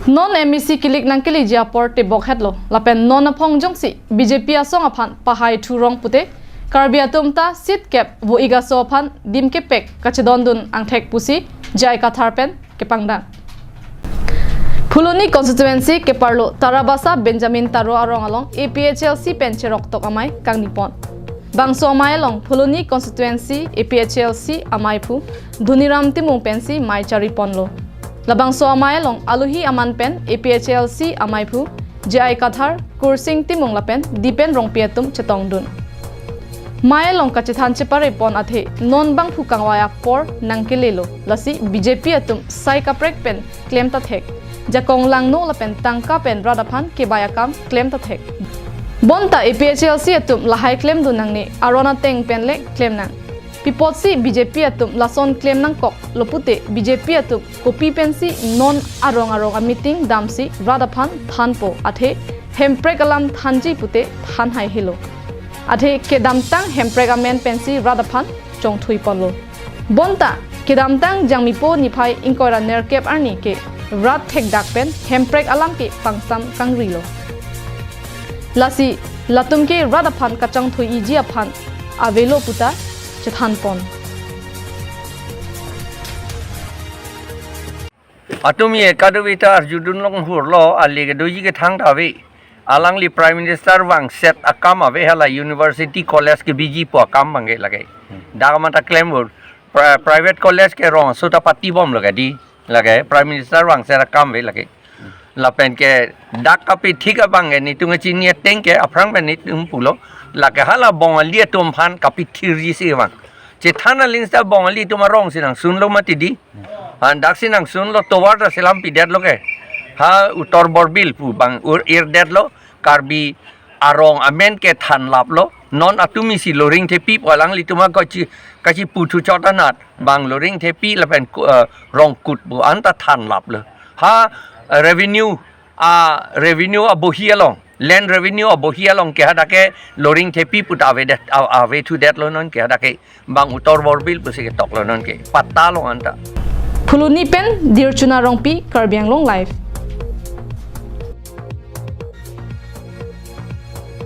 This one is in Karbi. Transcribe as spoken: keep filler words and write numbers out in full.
Non M A C kilik nangkeleji apor tebok hetlo, lapen non aphong jongsi B J P asong aphan pahai thurong pute, Karbi atum ta seat kep vo-ik aso aphan dim kepek kachedondun angthek pusi J I Kathar pen kepangdang. Phuloni constituency keparlo Tarabasa Benjamin Taro arong along A P H L C pen cheroktok amei kangnipon. Bangso amei along Phuloni constituency A P H L C ameiphu Dhoniram Timung pensi mei chariponlo. Labangso amei along alohi aman pen A P H L C ameiphu J I Kathar, Kursing Timung lapen Dipen Rongpi atum chetongdun. Mei along kachethan cheparepon athe non bangphu kangvai apor nangkelelo, lasi B J P atum sai kaprek pen klem ta thek, jakong langno lapen tangka pen rat aphan kebai akam klem ta thek. Bonta A P H L C atum lahai klemdun nangne, aron ateng pen le klem nang. Pi apotsi B J P atum lason klem nangkoklo pute, B J P atum kopi pensi non arong arong ameeting damsi rat aphan thanpo, athe hemprek alam thanji pute than haihelo. Athe kedamtang hemprek amen pensi rat aphan chongthuiponlo. Bonta kedamtang Jangmipo niphai ingkoi ra nerkep arni ke rat thekdak pen hemprek alam ke pangsam kangrilo. Lasi latum ke rat aphan kachongthui-iji aphan avelo puta chethanpon. Atum ye kadokave ta arjudun longhurlo, ale kedoji kethang ta ave. Alangli Prime Minister vangset akam ave, hala university college kebiji pu akam abangke lake. Dak mata klembur. Pri-, private college ke rong aso ta patibomlo ke di. Lake Prime Minister vangset akam ave lake. Lapen ke dak kapithik abangke netum kachini ateng ke aphrang pen netum pulo. Lake hala Bongali atum aphan kapithirji si vang. Chethan aling seta Bongali atum arong si nangsunlo mati di. Han dak si nangsunlo, tovar ta selam pidetlo ke. Ha Uttar Borbil pu abang ur irdetlo, Karbi arong amen ke thanlaplo. Non atum isi Loringthepi pu alanglitum kachi, kachipu thuchot anat bang Loringthepi lapen ku-, eh, Rongkut pu anta thanlaplo. Ha revenue, a revenue abohi along, land revenue abohi along ke hadak ke Loringthepi pu ta avedet, a-, avethudetlo non ke hadak ke bang Uttar Borbil pusi ketoklo non ke. Patta along anta. Phuloni pen Dirchuna Rongpi, Karbi Anglong Live.